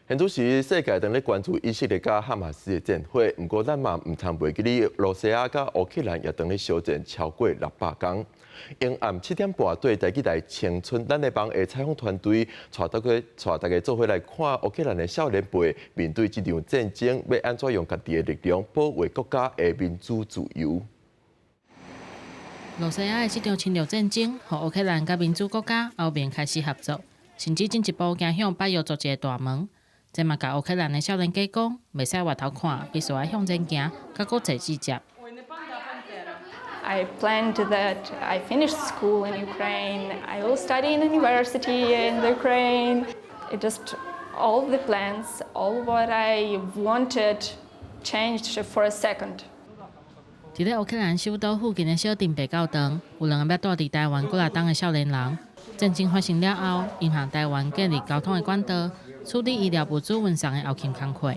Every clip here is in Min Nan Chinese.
現此時世界當咧關注以色列佮哈馬斯的戰火，毋過咱嘛毋通袂記得，羅西亞佮烏克蘭也當咧相戰超過600工。黃暗7點半對台語台青春咱的夢的採訪團隊，帶大家做伙來看烏克蘭的少年輩面對這場戰爭，欲按怎用家己的力量保衛國家的民主自由。羅西亞的這場侵略戰爭，予烏克蘭佮民主國家歐盟開始合作，甚至進一步走向北約組織的大門。這嘛共烏克蘭的少年家講，袂使回頭看，必須愛向前行，佮國際接觸。 I planned that I finished school in Ukraine, I will study in university in the Ukraine. It just all the plans, all what I wanted changed for a second. 佇咧烏克蘭首都附近的小鎮白教堂，有兩个捌蹛佇台灣幾若冬的少年人。戰爭發生了後，𪜶向台灣建立溝通的管道，處理醫療物資運送的後勤工課，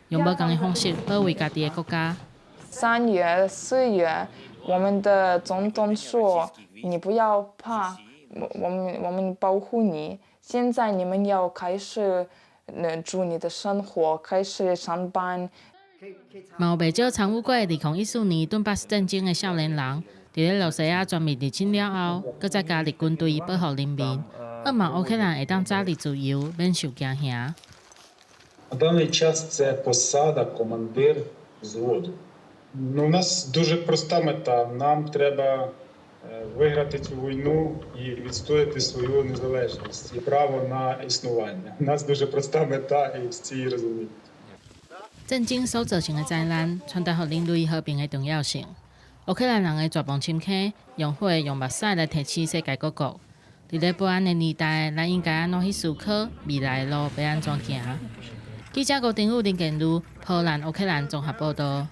用無仝的方式保衛家己的國家。 3月、4月，我們的總統說：“你不要怕，我們保護你。現在你們要開始，過你的生活，開始上班。” 嘛有袂少參與過2014年頓巴斯戰爭的少年人，佇咧羅西亞全面入侵了後，閣再加入軍隊保護人民，希望烏克蘭會當早日自由，免受驚嚇。 На даний час це посада командир взводу. Ну, у нас дуже проста мета. Нам треба виграти цю війну і відстояти свою незалежність і право на існування. У нас дуже проста мета, і всі її розуміють. 戰爭所造成的災難，傳達予人類和平的重要性。烏克蘭人的絕望深坑，用火用目屎來提醒世界各國。佇咧不安的年代，咱應該按怎去思考未來的路欲按怎行？記者郭定宇、林建如，波蘭、烏克蘭綜合報道。